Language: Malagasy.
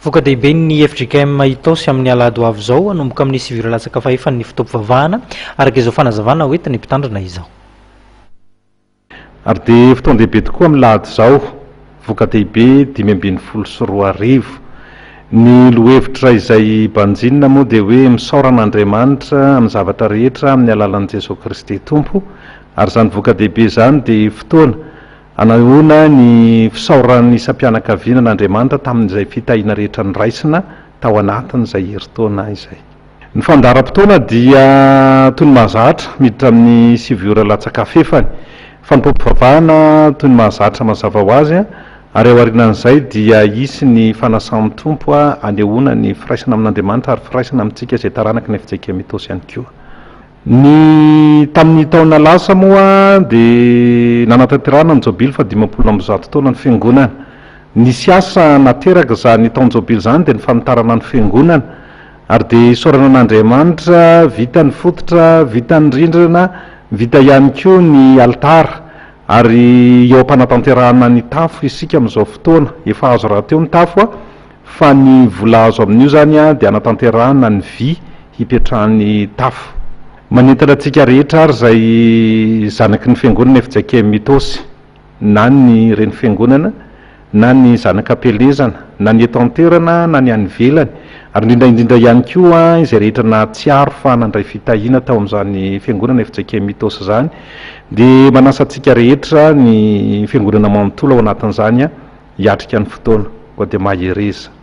Voka-dehiben'ny fjkm Itaosy amin'ny alahady ho avy izao, hanomboka amin'ny sivy ora latsaka fahefany ny fotoam-pivavahana, araka izao fanazavana hoentin'ny mpitandrina izao. Ary dia fotoan-dehibe tokoa amin'ny lahady izao, voka-dehibe 2015. Ny lohevitra izay banjinina moa dia hoe misaora an'Andriamanitra amin'ny zavatra rehetra amin'ny alalan'i Jesoa Kristy Tompo, ary izany voka-dehibe izany dia fotoana Anahoana ny fisaoran'ny isam-pianakaviana an'Andriamanitra tamin'izay fitahiana rehetra noraisina tao anatin'izay herintaona izay? Ny fandaharam-potoana dia toy ny mahazatra, miditra amin'ny sivy ora latsaka fahefany. Fanompoam-pivavahana toy ny mahazatra mazava ho azy, ary aorianan'izay dia hisy ny fanasan'ny Tompo hanehoana ny firaisana amin'Andriamanitra ary firaisana amintsika izay taranaky ny fjkm Itaosy ihany koa. Ny tamin'ny taona lasa moa dia nanatanterahana ny jobily faha 150 taona ny fiangonana. Nisy asa nateraka izany taon-jobily izany dia ny fanitarana ny fiangonana. Ary dia isaorana an'Andriamanitra, vita ny fototra, vita ny rindrina, vita ihany koa ny alitara. Ary eo am-panatanterahana ny tafo isika amin'izao fotoana. Efa azo rahateo ny tafo Fa ny vola azo amin'io izany dia hanatanterahana ny vy hipetrahan'ny tafo. Manentana antsika rehetra ary izay zanaky ny fiangonana fjkm Itaosy, na ny reny fiangonana, na ny zanaka am-pielezana, na ny eto an-toerana na ny any ivelany, ary indrindra indrindra ihany koa izay rehetra nahatsiaro fa nandray fitahiana tao amin'izany fiangonana fjkm Itaosy izany, dia manasa antsika rehetra ny fiangonana manontolo ao anatin'izany hiatrika ny fotoana, koa dia mahereza.